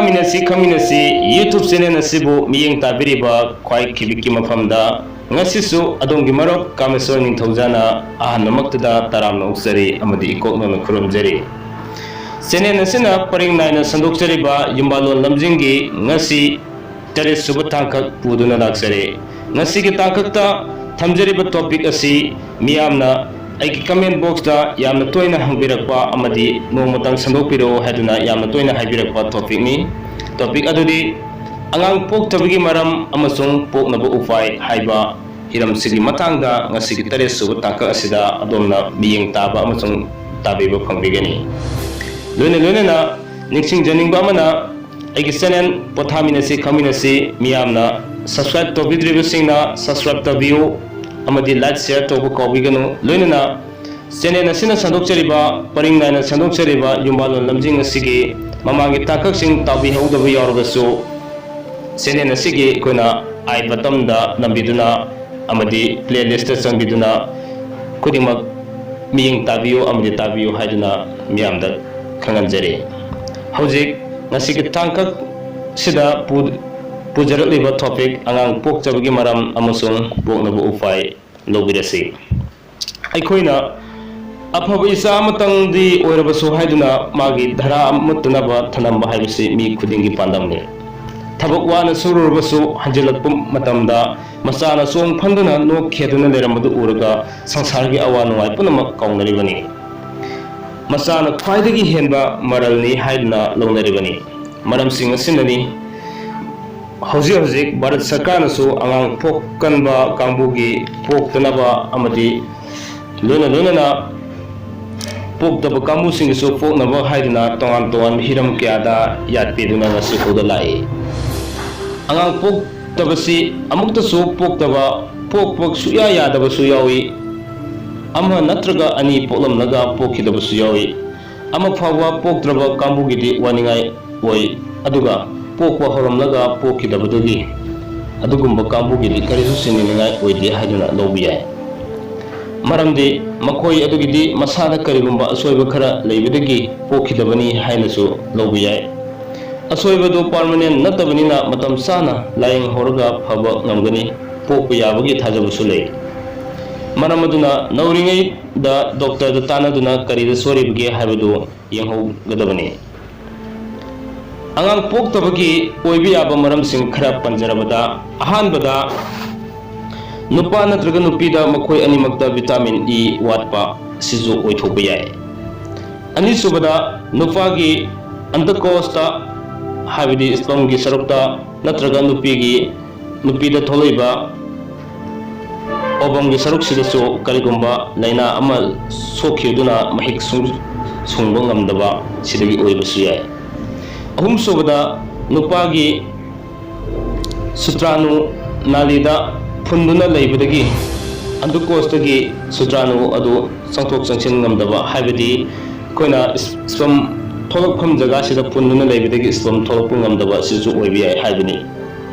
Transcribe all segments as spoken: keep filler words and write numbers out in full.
ꯇꯥꯃꯤꯟꯅꯁꯤ ꯈꯪꯃꯤꯟꯅꯁꯤ YouTube channel ꯑꯁꯤꯕꯨ ꯃꯤꯠꯌꯦꯡ ꯇꯥꯕꯤꯔꯤꯕ ꯈ꯭ꯋꯥꯏ ꯈꯤꯕꯤꯛꯀꯤ ꯃꯐꯝꯗ ꯉꯁꯤꯁꯨ ꯑꯗꯣꯝꯒꯤ ꯃꯔꯨꯞ ꯀꯥꯃꯦꯁꯣꯔ ꯅꯤꯡꯊꯧꯖꯥꯅ ꯑꯍꯥꯟꯕꯃꯛꯇꯗ ꯇꯔꯥꯝꯅ ꯑꯣꯛꯆꯔꯤ ꯑꯃꯗꯤ ꯏꯀꯣꯛꯅꯅ ꯈꯨꯔꯨꯝꯖꯔꯤ꯫ Channel ꯑꯁꯤꯅ ꯄꯔꯤꯡ ꯅꯥꯏꯅ ꯁꯟꯗꯣꯛꯆꯔꯤꯕ ꯌꯨꯝꯕꯥꯂꯣꯟ ꯂꯝꯖꯤꯡꯒꯤ ꯉꯁꯤ ꯇꯔꯦꯠ ꯁꯨꯕ ꯇꯥꯡꯀꯛ ꯄꯨꯗꯨꯅ ꯂꯥꯛꯆꯔꯤ꯫ ꯉꯁꯤꯒꯤ ꯇꯥꯡꯀꯛꯇ ꯊꯝꯖꯔꯤꯕ topic ꯑꯁꯤ ꯃꯤꯌꯥꯝꯅ ꯑꯩꯒꯤ comment box ꯇ ꯌꯥꯝꯅ ꯇꯣꯏꯅ ꯍꯪꯕꯤꯔꯛꯄ ꯑꯃꯗꯤ ꯅꯣꯡꯃꯇꯪ ꯁꯟꯗꯣꯛꯄꯤꯔꯛꯑꯣ ꯍꯥꯏꯗꯨꯅ ꯌꯥꯝꯅ ꯇꯣꯏꯅ ꯍꯥꯏꯕꯤꯔꯛꯄ topic ꯅꯤ꯫ Topic ꯑꯗꯨꯗꯤ ꯑꯉꯥꯡ ꯄꯣꯛꯇꯕꯒꯤ ꯃꯔꯝ ꯑꯃꯁꯨꯡ ꯄꯣꯛꯅꯕ ꯎꯄꯥꯏ ꯍꯥꯏꯕ ꯍꯤꯔꯝꯁꯤꯒꯤ ꯃꯇꯥꯡꯗ ꯉꯁꯤꯒꯤ ꯇꯔꯦꯠ ꯁꯨꯕ ꯇꯥꯡꯀꯛ ꯑꯁꯤꯗ ꯑꯗꯣꯝꯅ ꯃꯤꯠꯌꯦꯡ ꯇꯥꯕ ꯑꯃꯁꯨꯡ ꯇꯥꯕꯤꯕ ꯐꯪꯕꯤꯒꯅꯤ꯫ ꯂꯣꯏꯅ ꯂꯣꯏꯅꯅ ꯅꯤꯡꯁꯤꯡꯖꯅꯤꯡꯕ ꯑꯃꯅ, ꯑꯩꯒꯤ channel ꯄꯣꯊꯥꯃꯤꯟꯅꯁꯤ ꯈꯪꯃꯤꯟꯅꯁꯤ ꯃꯤꯌꯥꯝꯅ subscribe ꯇꯧꯕꯤꯗ꯭ꯔꯤꯕꯁꯤꯡꯅ subscribe ꯇꯧꯕꯤꯌꯨ ꯑꯃꯗꯤ like share ꯇꯧꯕ ꯀꯥꯎꯕꯤꯒꯅꯨ꯫ ꯂꯣꯏꯅꯅ channel ꯑꯁꯤꯅ ꯁꯟꯗꯣꯛꯆꯔꯤꯕ, ꯄꯔꯤꯡ ꯅꯥꯏꯅ ꯁꯟꯗꯣꯛꯆꯔꯤꯕ ꯌꯨꯝꯕꯥꯂꯣꯟ ꯂꯝꯖꯤꯡ ꯑꯁꯤꯒꯤ ꯃꯃꯥꯡꯒꯤ ꯇꯥꯡꯀꯛꯁꯤꯡ ꯇꯥꯕꯤꯍꯧꯗꯕ ꯌꯥꯎꯔꯕꯁꯨ, channel ꯑꯁꯤꯒꯤ ꯑꯩꯈꯣꯏꯅ I button ꯗ ꯅꯝꯕꯤꯗꯨꯅ ꯑꯃꯗꯤ playlist ꯇ ꯆꯪꯕꯤꯗꯨꯅ ꯈꯨꯗꯤꯡꯃꯛ ꯃꯤꯠꯌꯦꯡ ꯇꯥꯕꯤꯌꯨ ꯑꯃꯗꯤ ꯇꯥꯕꯤꯌꯨ ꯍꯥꯏꯗꯨꯅ ꯃꯤꯌꯥꯝꯗ ꯈꯪꯍꯟꯖꯔꯤ꯫ ꯍꯧꯖꯤꯛ ꯉꯁꯤꯒꯤ ꯇꯥꯡꯀꯛꯁꯤꯗ ꯄꯨ-, ꯄꯨꯖꯔꯛꯂꯤꯕ topic ꯑꯉꯥꯡ ꯄꯣꯛꯇꯕꯒꯤ ꯃꯔꯝ ꯑꯃꯁꯨꯡ ꯄꯣꯛꯅꯕ ꯎꯄꯥꯏ ꯂꯧꯕꯤꯔꯁꯤ꯫ ꯑꯩꯈꯣꯏꯅ ꯑꯐꯕ ꯏꯆꯥ ꯑꯃꯇꯪꯗꯤ ꯑꯣꯏꯔꯕꯁꯨ ꯍꯥꯏꯗꯨꯅ ꯃꯥꯒꯤ ꯙꯔꯥ ꯑꯃꯠꯇꯅꯕ ꯊꯅꯝꯕ ꯍꯥꯏꯕꯁꯤ ꯃꯤ ꯈꯨꯗꯤꯡꯒꯤ ꯄꯥꯟꯗꯝꯅꯤ꯫ ꯊꯕꯛ ꯋꯥꯅ ꯁꯨꯔꯨꯔꯕꯁꯨ ꯍꯟꯖꯤꯜꯂꯛꯄ ꯃꯇꯝꯗ ꯃꯆꯥꯅ ꯆꯣꯡ ꯐꯟꯗꯨꯅ ꯅꯣꯛ ꯈꯦꯗꯨꯅ ꯂꯩꯔꯝꯕꯗꯨ ꯎꯔꯒ ꯁꯪꯁꯥꯔꯒꯤ ꯑꯋꯥ ꯅꯨꯡꯉꯥꯏ ꯄꯨꯝꯅꯃꯛ ꯀꯥꯎꯅꯔꯤꯕꯅꯤ꯫ ꯃꯆꯥꯅ ꯈ꯭ꯋꯥꯏꯗꯒꯤ ꯍꯦꯟꯕ ꯃꯔꯜꯅꯤ ꯍꯥꯏꯗꯨꯅ ꯂꯧꯅꯔꯤꯕꯅꯤ꯫ ꯃꯔꯝꯁꯤꯡ ꯑꯁꯤꯅꯅꯤ ꯍꯧꯖꯤꯛ ꯍꯧꯖꯤꯛ ꯚꯥꯔꯠ ꯁꯔꯀꯥꯔꯅꯁꯨ ꯑꯉꯥꯡ ꯄꯣꯛꯀꯟꯕ ꯀꯥꯡꯕꯨꯒꯤ ꯄꯣꯛꯇꯅꯕ ꯑꯃꯗꯤ ꯂꯣꯏꯅ ꯂꯣꯏꯅꯅ ꯄꯣꯛꯇꯕ ꯀꯥꯡꯕꯨꯁꯤꯡꯒꯤꯁꯨ ꯄꯣꯛꯅꯕ ꯍꯥꯏꯗꯨꯅ ꯇꯣꯉꯥꯟ ꯇꯣꯉꯥꯟꯕ ꯍꯤꯔꯝ ꯀꯌꯥꯗ ꯌꯥꯠꯄꯤꯗꯨꯅ ꯉꯁꯤ ꯐꯥꯎꯗ ꯂꯥꯛꯏ꯫ ꯑꯉꯥꯡ ꯄꯣꯛꯇꯕꯁꯤ ꯑꯃꯨꯛꯇꯁꯨ ꯄꯣꯛꯇꯕ, ꯄꯣꯛꯄ ꯁꯨꯛꯌꯥ ꯌꯥꯗꯕꯁꯨ ꯌꯥꯎꯏ꯫ ꯑꯃ ꯅꯠꯇ꯭ꯔꯒ ꯑꯅꯤ ꯄꯣꯛꯂꯝꯂꯒ ꯄꯣꯛꯈꯤꯗꯕꯁꯨ ꯌꯥꯎꯏ꯫ ꯑꯃ ꯐꯥꯎꯕ ꯄꯣꯛꯇ꯭ꯔꯕ ꯀꯥꯡꯕꯨꯒꯤꯗꯤ ꯋꯥꯅꯤꯡꯉꯥꯏ ꯑꯣꯏ, ꯑꯗꯨꯒ ꯄꯣꯛꯄ ꯍꯧꯔꯝꯂꯒ ꯄꯣꯛꯈꯤꯗꯕꯗꯨꯒꯤ ꯑꯗꯨꯒꯨꯝꯕ ꯀꯥꯡꯕꯨꯒꯤꯗꯤ ꯀꯔꯤꯁꯨ ꯁꯤꯡꯅꯅꯤꯡꯉꯥꯏ ꯑꯣꯏꯗꯦ ꯍꯥꯏꯗꯨꯅ ꯂꯧꯕ ꯌꯥꯏ꯫ ꯃꯔꯝꯗꯤ ꯃꯈꯣꯏ ꯑꯗꯨꯒꯤꯗꯤ ꯃꯁꯥꯗ ꯀꯔꯤꯒꯨꯝꯕ ꯑꯁꯣꯏꯕ ꯈꯔ ꯂꯩꯕꯗꯒꯤ ꯄꯣꯛꯈꯤꯗꯕꯅꯤ ꯍꯥꯏꯅꯁꯨ ꯂꯧꯕ ꯌꯥꯏ꯫ ꯑꯁꯣꯏꯕꯗꯨ ꯄꯥꯔꯃꯅꯦꯟ ꯅꯠꯇꯕꯅꯤꯅ ꯃꯇꯝ ꯆꯥꯅ ꯂꯥꯌꯦꯡꯍꯧꯔꯒ ꯐꯕ ꯉꯝꯒꯅꯤ, ꯄꯣꯛꯄ ꯌꯥꯕꯒꯤ ꯊꯥꯖꯕꯁꯨ ꯂꯩ꯫ ꯃꯔꯝ ꯑꯗꯨꯅ ꯅꯧꯔꯤꯉꯩꯗ ꯗꯣꯛꯇꯔꯗ ꯇꯥꯟꯅꯗꯨꯅ ꯀꯔꯤꯗ ꯁꯣꯏꯔꯤꯕꯒꯦ ꯍꯥꯏꯕꯗꯨ ꯌꯦꯡꯍꯧꯒꯗꯕꯅꯤ꯫ ꯑꯉꯥꯡ ꯄꯣꯛꯇꯕꯒꯤ ꯑꯣꯏꯕ ꯌꯥꯕ ꯃꯔꯝꯁꯤꯡ ꯈꯔ ꯄꯟꯖꯔꯕꯗ, ꯑꯍꯥꯟꯕꯗ, ꯅꯨꯄꯥ ꯅꯠꯇ꯭ꯔꯒ ꯅꯨꯄꯤꯗ ꯃꯈꯣꯏ ꯑꯅꯤꯃꯛꯇ ꯚꯤꯇꯥꯃꯤꯟ ꯏ ꯋꯥꯠꯄ ꯁꯤꯁꯨ ꯑꯣꯏꯊꯣꯛꯄ ꯌꯥꯏ꯫ ꯑꯅꯤꯁꯨꯕꯗ, ꯅꯨꯄꯥꯒꯤ ꯑꯟꯗꯀꯣꯁꯇ, ꯍꯥꯏꯕꯗꯤ ꯁ꯭ꯄꯝꯒꯤ ꯁꯔꯨꯛꯇ, ꯅꯠꯇ꯭ꯔꯒ ꯅꯨꯄꯤꯒꯤ, ꯅꯨꯄꯤꯗ ꯊꯣꯛꯂꯛꯏꯕ ꯑꯣꯕꯝꯒꯤ ꯁꯔꯨꯛꯁꯤꯗꯁꯨ ꯀꯔꯤꯒꯨꯝꯕ ꯂꯥꯏꯅꯥ ꯑꯃ ꯁꯣꯛꯈꯤꯕꯗꯨꯅ ꯃꯍꯤꯛ ꯁꯨꯡ-, ꯁꯨꯡꯕ ꯉꯝꯗꯕ ꯁꯤꯗꯒꯤ ꯑꯣꯏꯕꯁꯨ ꯌꯥꯏ꯫ ꯑꯍꯨꯝꯁꯨꯕꯗ, ꯅꯨꯄꯥꯒꯤ ꯁꯨꯇ꯭ꯔꯥꯅꯨ ꯅꯥꯂꯤꯗ ꯐꯨꯟꯗꯨꯅ ꯂꯩꯕꯗꯒꯤ ꯑꯟꯗꯀꯣꯁꯇꯒꯤ ꯁꯨꯇ꯭ꯔꯥꯅꯨ ꯑꯗꯨ ꯆꯪꯊꯣꯛ ꯆꯪꯁꯤꯟ ꯉꯝꯗꯕ, ꯍꯥꯏꯕꯗꯤ ꯑꯩꯈꯣꯏꯅ ꯏꯁ-, ꯏꯁꯄꯝ ꯊꯣꯛꯂꯛꯐꯝ ꯖꯒꯥꯁꯤꯗ ꯐꯨꯟꯗꯨꯅ ꯂꯩꯕꯗꯒꯤ ꯏꯁꯄꯝ ꯊꯣꯛꯂꯛꯄ ꯉꯝꯗꯕ ꯑꯁꯤꯁꯨ ꯑꯣꯏꯕ ꯌꯥꯏ ꯍꯥꯏꯕꯅꯤ꯫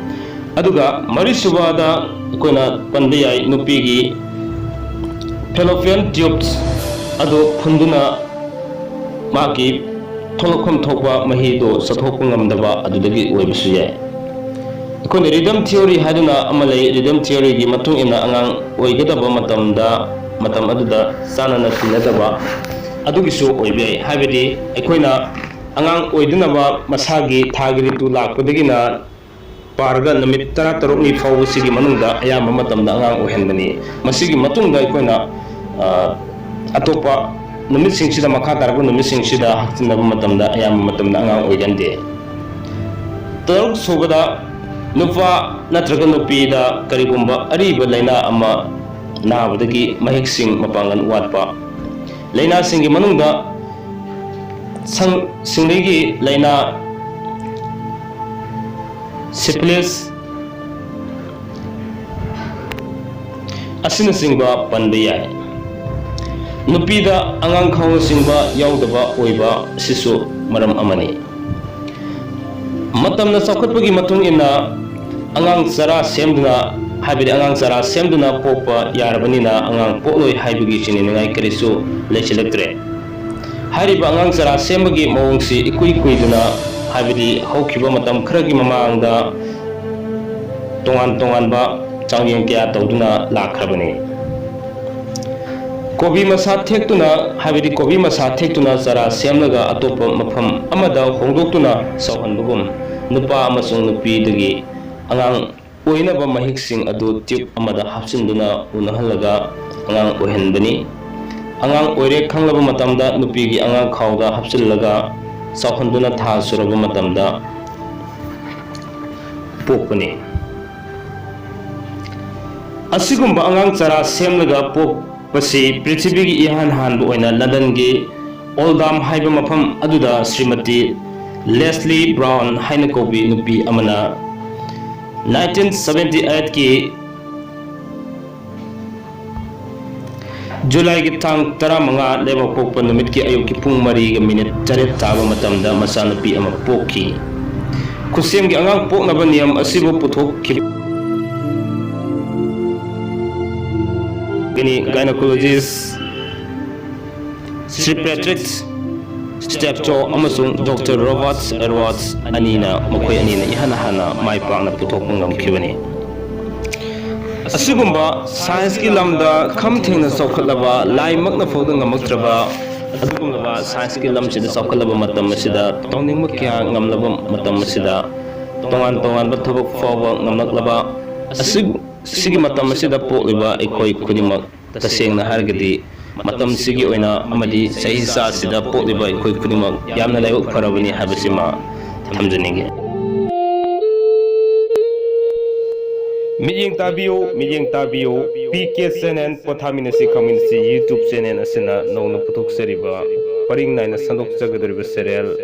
ꯑꯗꯨꯒ ꯃꯔꯤꯁꯨꯕꯗ ꯑꯩꯈꯣꯏꯅ ꯄꯟꯕ ꯌꯥꯏ ꯅꯨꯄꯤꯒꯤ ꯐꯦꯂꯣꯄꯤꯌꯟ ꯇ꯭ꯌꯨꯕꯁ ꯑꯗꯨ ꯐꯨꯟꯗꯨꯅ ꯃꯥꯒꯤ ꯊꯣꯛꯂꯛꯐꯝ ꯊꯣꯛꯄ ꯃꯍꯤꯗꯣ ꯆꯠꯊꯣꯛꯄ ꯉꯝꯗꯕ ꯑꯗꯨꯗꯒꯤ ꯑꯣꯏꯕꯁꯨ ꯌꯥꯏ꯫ ꯑꯩꯈꯣꯏꯅ ꯔꯤꯗꯝ ꯊꯤꯑꯣꯔꯤ ꯍꯥꯏꯗꯨꯅ ꯑꯃ ꯂꯩ꯫ ꯔꯤꯗꯝ ꯊꯤꯑꯣꯔꯤꯒꯤ ꯃꯇꯨꯡ ꯏꯟꯅ ꯑꯉꯥꯡ ꯑꯣꯏꯒꯗꯕ ꯃꯇꯝꯗ, ꯃꯇꯝ ꯑꯗꯨꯗ ꯆꯥꯟꯅꯅ ꯇꯤꯟꯅꯗꯕ ꯑꯗꯨꯒꯤꯁꯨ ꯑꯣꯏꯕ ꯌꯥꯏ꯫ ꯍꯥꯏꯕꯗꯤ ꯑꯩꯈꯣꯏꯅ ꯑꯉꯥꯡ ꯑꯣꯏꯗꯅꯕ ꯃꯁꯥꯒꯤ ꯊꯥꯒꯤ ꯔꯤꯇꯨ ꯂꯥꯛꯄꯗꯒꯤꯅ ꯄꯥꯔꯒ ꯅꯨꯃꯤꯠ ꯇꯔꯥꯇꯔꯨꯛꯅꯤ ꯐꯥꯎꯕꯁꯤꯒꯤ ꯃꯅꯨꯡꯗ ꯑꯌꯥꯝꯕ ꯃꯇꯝꯗ ꯑꯉꯥꯡ ꯑꯣꯏꯍꯟꯕꯅꯤ꯫ ꯃꯁꯤꯒꯤ ꯃꯇꯨꯡꯗ ꯑꯩꯈꯣꯏꯅ, ꯑ, ꯑꯇꯣꯞꯄ ꯅꯨꯃꯤꯠꯁꯤꯡꯁꯤꯗ, ꯃꯈꯥ ꯇꯥꯔꯛꯄ ꯅꯨꯃꯤꯠꯁꯤꯡꯁꯤꯗ ꯍꯛꯆꯤꯟꯅꯕ ꯃꯇꯝꯗ ꯑꯌꯥꯝꯕ ꯃꯇꯝꯗ ꯑꯉꯥꯡ ꯑꯣꯏꯒꯟꯗꯦ꯫ ꯇꯔꯨꯛ ꯁꯨꯕꯗ, ꯅꯨꯄꯥ ꯅꯠꯇ꯭ꯔꯒ ꯅꯨꯄꯤꯗ ꯀꯔꯤꯒꯨꯝꯕ ꯑꯔꯤꯕ ꯂꯥꯏꯅꯥ ꯑꯃ ꯅꯥꯕꯗꯒꯤ ꯃꯍꯤꯛꯁꯤꯡ ꯃꯄꯥꯡꯒꯜ ꯋꯥꯠꯄ꯫ ꯂꯥꯏꯅꯥꯁꯤꯡꯒꯤ ꯃꯅꯨꯡꯗ ꯁꯪ-, ꯁꯤꯡꯂꯤꯒꯤ ꯂꯥꯏꯅꯥ, ꯁꯤꯐꯤꯂꯤꯁ ꯑꯁꯤꯅꯆꯤꯡꯕ ꯄꯟꯕ ꯌꯥꯏ꯫ ꯅꯨꯄꯤꯗ ꯑꯉꯥꯡ ꯈꯥꯎꯅꯆꯤꯡꯕ ꯌꯥꯎꯗꯕ ꯑꯣꯏꯕ ꯑꯁꯤꯁꯨ ꯃꯔꯝ ꯑꯃꯅꯤ꯫ ꯃꯇꯝꯅ ꯆꯥꯎꯈꯠꯄꯒꯤ ꯃꯇꯨꯡ ꯏꯟꯅ ꯑꯉꯥꯡ ꯆꯔꯥ ꯁꯦꯝꯗꯨꯅ, ꯍꯥꯏꯕꯗꯤ ꯑꯉꯥꯡ ꯆꯔꯥ ꯁꯦꯝꯗꯨꯅ ꯄꯣꯛꯄ ꯌꯥꯔꯕꯅꯤꯅ ꯑꯉꯥꯡ ꯄꯣꯛꯂꯣꯏ ꯍꯥꯏꯕꯒꯤ ꯆꯤꯡꯅꯅꯤꯡꯉꯥꯏ ꯀꯔꯤꯁꯨ ꯂꯩꯁꯤꯜꯂꯛꯇ꯭ꯔꯦ꯫ ꯍꯥꯏꯔꯤꯕ ꯑꯉꯥꯡ ꯆꯔꯥ ꯁꯦꯝꯕꯒꯤ ꯃꯑꯣꯡꯁꯤ ꯏꯀꯨꯏ ꯀꯨꯏꯗꯅ ꯍꯥꯏꯕꯗꯤ ꯍꯧꯈꯤꯕ ꯃꯇꯝ ꯈꯔꯒꯤ ꯃꯃꯥꯡꯗ ꯇꯣꯉꯥꯟ ꯇꯣꯉꯥꯟꯕ ꯆꯥꯡꯌꯦꯡ ꯀꯌꯥ ꯇꯧꯗꯨꯅ ꯂꯥꯛꯈ꯭ꯔꯕꯅꯤ꯫ ꯀꯣꯕꯤ ꯃꯁꯥ ꯊꯦꯛꯇꯨꯅ, ꯍꯥꯏꯕꯗꯤ ꯀꯣꯕꯤ ꯃꯁꯥ ꯊꯦꯛꯇꯨꯅ ꯆꯥꯔꯥ ꯁꯦꯝꯂꯒ ꯑꯇꯣꯞꯄ ꯃꯐꯝ ꯑꯃꯗ ꯍꯣꯡꯗꯣꯛꯇꯨꯅ ꯆꯥꯎꯍꯟꯕꯒꯨꯝ, ꯅꯨꯄꯥ ꯑꯃꯁꯨꯡ ꯅꯨꯄꯤꯗꯒꯤ ꯑꯉꯥꯡ ꯑꯣꯏꯅꯕ ꯃꯍꯤꯛꯁꯤꯡ ꯑꯗꯨ ꯇ꯭ꯌꯨꯕ ꯑꯃꯗ ꯍꯥꯞꯆꯤꯟꯗꯨꯅ ꯎꯅꯍꯜꯂꯒ ꯑꯉꯥꯡ ꯑꯣꯏꯍꯟꯕꯅꯤ꯫ ꯑꯉꯥꯡ ꯑꯣꯏꯔꯦ ꯈꯪꯂꯕ ꯃꯇꯝꯗ ꯅꯨꯄꯤꯒꯤ ꯑꯉꯥꯡ ꯈꯥꯎꯗ ꯍꯥꯞꯆꯤꯜꯂꯒ ꯆꯥꯎꯍꯟꯗꯨꯅ ꯊꯥ ꯁꯨꯔꯕ ꯃꯇꯝꯗ ꯄꯣꯛꯄꯅꯤ꯫ ꯑꯁꯤꯒꯨꯝꯕ ꯑꯉꯥꯡ ꯆꯥꯔꯥ ꯁꯦꯝꯂꯒ ꯄꯣꯛꯄꯁꯤ ꯄ꯭ꯔꯤꯊꯤꯕꯤꯒꯤ ꯏꯍꯥꯟ ꯍꯥꯟꯕ ꯑꯣꯏꯅ ꯂꯟꯗꯟꯒꯤ ꯑꯣꯜꯗꯥꯝ ꯍꯥꯏꯕ ꯃꯐꯝ ꯑꯗꯨꯗ ꯁ꯭ꯔꯤꯃꯇꯤ ꯂꯦꯁꯂꯤ ꯕ꯭ꯔꯥꯎꯟ ꯍꯥꯏꯅ ꯀꯧꯕꯤ ꯅꯨꯄꯤ ꯑꯃꯅ ꯅꯥꯏꯟꯇꯤꯟ ꯁꯚꯦꯟꯇꯤ ꯑꯩꯠꯀꯤ ꯖꯨꯂꯥꯏꯒꯤ ꯇꯥꯡ ꯇꯔꯥꯃꯉꯥ, ꯂꯩꯕꯥꯛꯄꯣꯛꯄ ꯅꯨꯃꯤꯠꯀꯤ ꯑꯌꯨꯛꯀꯤ ꯄꯨꯡ ꯃꯔꯤꯒ ꯃꯤꯅꯤꯠ ꯇꯔꯦꯠ ꯇꯥꯕ ꯃꯇꯝꯗ ꯃꯆꯥꯅꯨꯄꯤ ꯑꯃ ꯄꯣꯛꯈꯤ꯫ ꯈꯨꯠꯁꯦꯝꯒꯤ ꯑꯉꯥꯡ ꯄꯣꯛꯅꯕ ꯅꯤꯌꯝ ꯑꯁꯤꯕꯨ ꯄꯨꯊꯣꯛꯈꯤꯕꯅꯤ꯫ Gynecologist, Sir Patrick Steptoe ꯑꯃꯁꯨꯡ ꯗꯣꯛꯇꯔ ꯔꯣꯕꯥꯔꯠ ꯑꯦꯗꯋꯥꯔꯗꯁ ꯑꯅꯤꯅ, ꯃꯈꯣꯏ ꯑꯅꯤꯅ ꯏꯍꯥꯟ ꯍꯥꯟꯅ ꯃꯥꯏ ꯄꯥꯛꯅ ꯄꯨꯊꯣꯛꯄ ꯉꯝꯈꯤꯕꯅꯤ꯫ ꯑꯁꯤꯒꯨꯝꯕ ꯁꯥꯏꯟꯁꯀꯤ ꯂꯝꯗ ꯈꯝ ꯊꯦꯡꯅ ꯆꯥꯎꯈꯠꯂꯕ, ꯂꯥꯏꯃꯛꯅ ꯐꯥꯎꯗ ꯉꯝꯃꯛꯇ꯭ꯔꯕ ꯑꯗꯨꯒꯨꯝꯂꯕ ꯁꯥꯏꯟꯁꯀꯤ ꯂꯝꯁꯤꯗ ꯆꯥꯎꯈꯠꯂꯕ ꯃꯇꯝ ꯑꯁꯤꯗ, ꯇꯧꯅꯤꯡꯕ ꯀꯌꯥ ꯉꯝꯂꯕ ꯃꯇꯝ ꯑꯁꯤꯗ, ꯇꯣꯉꯥꯟ ꯇꯣꯉꯥꯟꯕ ꯊꯕꯛ ꯐꯥꯎꯕ ꯉꯝꯂꯛꯂꯕ ꯑꯁꯤ-, ꯑꯁꯤꯒꯤ ꯃꯇꯝ ꯑꯁꯤꯗ ꯄꯣꯛꯂꯤꯕ ꯑꯩꯈꯣꯏ ꯈꯨꯗꯤꯡꯃꯛ, ꯇꯁꯦꯡꯅ ꯍꯥꯏꯔꯒꯗꯤ, ꯃꯇꯝꯁꯤꯒꯤ ꯑꯣꯏꯅ ꯑꯃꯗꯤ ꯆꯍꯤ ꯆꯥꯁꯤꯗ ꯄꯣꯛꯂꯤꯕ ꯑꯩꯈꯣꯏ ꯈꯨꯗꯤꯡꯃꯛ ꯌꯥꯝꯅ ꯂꯥꯏꯕꯛ ꯐꯔꯕꯅꯤ ꯍꯥꯏꯕꯁꯤꯃ ꯊꯝꯖꯅꯤꯡꯏ꯫ ꯃꯤꯠꯌꯦꯡ ꯇꯥꯕꯤꯌꯨ, ꯃꯤꯠꯌꯦꯡ ꯇꯥꯕꯤꯌꯨ꯫ ꯄꯤ ꯀꯦ ꯆꯦꯅꯦꯜ, ꯄꯣꯊꯥꯃꯤꯟꯅꯁꯤ ꯈꯪꯃꯤꯟꯅꯁꯤ YouTube ꯆꯦꯅꯦꯜ ꯑꯁꯤꯅ ꯅꯧꯅ ꯄꯨꯊꯣꯛꯆꯔꯤꯕ, ꯄꯔꯤꯡ ꯅꯥꯏꯅ ꯁꯟꯗꯣꯛꯆꯒꯗꯧꯔꯤꯕ ꯁꯦꯔꯦꯜ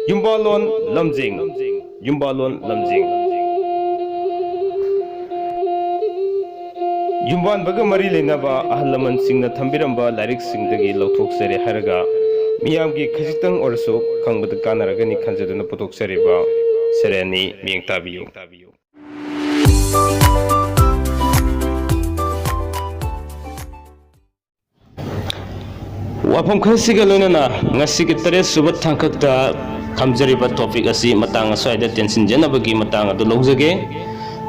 ꯌꯨꯝꯕꯥꯂꯣꯟ ꯂꯝꯖꯤꯡ꯫ ꯌꯨꯝꯕꯥꯂꯣꯟ ꯂꯝꯖꯤꯡ꯫ ꯌꯨꯝꯕꯥꯟꯕꯒ ꯃꯔꯤ ꯂꯩꯅꯕ ꯑꯍꯜ ꯂꯃꯟꯁꯤꯡꯅ ꯊꯝꯕꯤꯔꯝꯕ ꯂꯥꯏꯔꯤꯛꯁꯤꯡꯗꯒꯤ ꯂꯧꯊꯣꯛꯆꯔꯦ ꯍꯥꯏꯔꯒ, ꯃꯤꯌꯥꯝꯒꯤ ꯈꯖꯤꯛꯇꯪ ꯑꯣꯏꯔꯁꯨ ꯈꯪꯕꯗ ꯀꯥꯟꯅꯔꯒꯅꯤ ꯈꯟꯖꯗꯨꯅ ꯄꯨꯊꯣꯛꯆꯔꯤꯕ ꯁꯦꯔꯦꯜꯅꯤ꯫ ꯃꯤꯠꯌꯦꯡ ꯇꯥꯕꯤꯌꯨ꯫ ꯋꯥꯐꯝ ꯈꯔꯁꯤꯒ ꯂꯣꯏꯅꯅ ꯉꯁꯤꯒꯤ ꯇꯔꯦꯠ ꯁꯨꯕ ꯇꯥꯡꯀꯛꯇ ꯊꯝꯖꯔꯤꯕ topic ꯑꯁꯤ ꯃꯇꯥꯡ ꯑꯁ꯭ꯋꯥꯏꯗ ꯇꯦꯟꯁꯤꯟꯖꯅꯕꯒꯤ ꯃꯇꯥꯡ ꯑꯗꯨ ꯂꯧꯖꯒꯦ꯫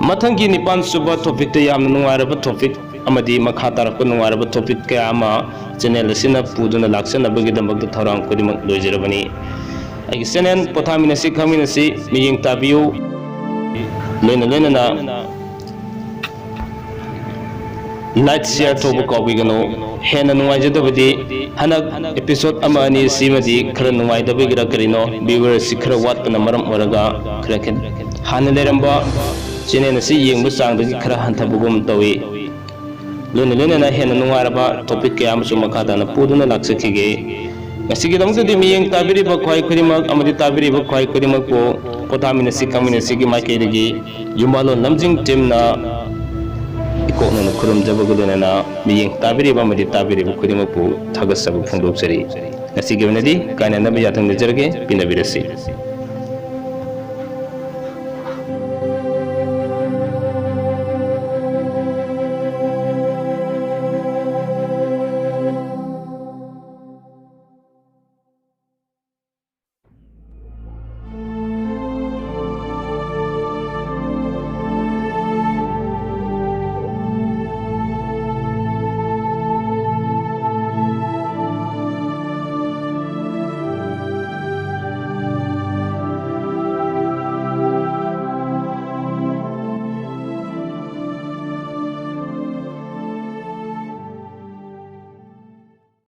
ꯃꯊꯪꯒꯤ ꯅꯤꯄꯥꯟ ꯁꯨꯕ topic ꯇ ꯌꯥꯝꯅ ꯅꯨꯡꯉꯥꯏꯔꯕ topic ꯑꯃꯗꯤ ꯃꯈꯥ ꯇꯥꯔꯛꯄ ꯅꯨꯡꯉꯥꯏꯔꯕ topic ꯀꯌꯥ ꯑꯃ channel ꯑꯁꯤꯅ ꯄꯨꯗꯨꯅ ꯂꯥꯛꯆꯅꯕꯒꯤꯗꯃꯛꯇ ꯊꯧꯔꯥꯡ ꯈꯨꯗꯤꯡꯃꯛ ꯂꯣꯏꯖꯔꯕꯅꯤ꯫ ꯑꯩꯒꯤ channel ꯄꯣꯊꯥꯃꯤꯟꯅꯁꯤ ꯈꯪꯃꯤꯟꯅꯁꯤ ꯃꯤꯠꯌꯦꯡ ꯇꯥꯕꯤꯌꯨ꯫ ꯂꯣꯏꯅ ꯂꯣꯏꯅꯅ like, share ꯇꯧꯕ ꯀꯥꯎꯕꯤꯒꯅꯨ꯫ ꯍꯦꯟꯅ ꯅꯨꯡꯉꯥꯏꯖꯗꯕꯗꯤ ꯍꯟꯗꯛ episode ꯑꯃ ꯑꯅꯤ ꯑꯁꯤꯃꯗꯤ ꯈꯔ ꯅꯨꯡꯉꯥꯏꯇꯕꯒꯤꯔ ꯀꯔꯤꯅꯣ viewer ꯁꯤ ꯈꯔ ꯋꯥꯠꯄꯅ ꯃꯔꯝ ꯑꯣꯏꯔꯒ ꯈꯔ ꯈꯦ-, ꯍꯥꯟꯅ ꯂꯩꯔꯝꯕ channel ꯑꯁꯤ ꯌꯦꯡꯕ ꯆꯥꯡꯗꯒꯤ ꯈꯔ ꯍꯟꯊꯕꯒꯨꯝ ꯇꯧꯏ꯫ ꯂꯣꯏꯅ ꯂꯣꯏꯅꯅ ꯍꯦꯟꯅ ꯅꯨꯡꯉꯥꯏꯔꯕ topic ꯀꯌꯥ ꯑꯃꯁꯨ ꯃꯈꯥ ꯇꯥꯅ ꯄꯨꯗꯨꯅ ꯂꯥꯛꯆꯈꯤꯒꯦ꯫ ꯉꯁꯤꯒꯤꯗꯃꯛꯇꯗꯤ ꯃꯤꯠꯌꯦꯡ ꯇꯥꯕꯤꯔꯤꯕ ꯈ꯭ꯋꯥꯏ ꯈꯨꯗꯤꯡꯃꯛ ꯑꯃꯗꯤ ꯇꯥꯕꯤꯔꯤꯕ ꯈ꯭ꯋꯥꯏ ꯈꯨꯗꯤꯡꯃꯛꯄꯨ ꯄꯣꯊꯥꯃꯤꯟꯅꯁꯤ ꯈꯪꯃꯤꯟꯅꯁꯤꯒꯤ ꯃꯥꯏꯀꯩꯗꯒꯤ ꯌꯨꯝꯕꯥꯂꯣꯟ ꯂꯝꯖꯤꯡ team ꯅ ꯏꯀꯣꯛꯅꯅ ꯈꯨꯔꯨꯝꯖꯕꯒ ꯂꯣꯏꯅꯅ ꯃꯤꯠꯌꯦꯡ ꯇꯥꯕꯤꯔꯤꯕ ꯑꯃꯗꯤ ꯇꯥꯕꯤꯔꯤꯕ ꯈꯨꯗꯤꯡꯃꯛꯄꯨ ꯊꯥꯒꯠꯆꯕ ꯐꯣꯡꯗꯣꯛꯆꯔꯤ꯫ ꯉꯁꯤꯒꯤ ꯑꯣꯏꯅꯗꯤ ꯀꯥꯏꯅꯅꯕ ꯌꯥꯊꯪ ꯅꯤꯖꯔꯒꯦ꯫ ꯄꯤꯅꯕꯤꯔꯁꯤ꯫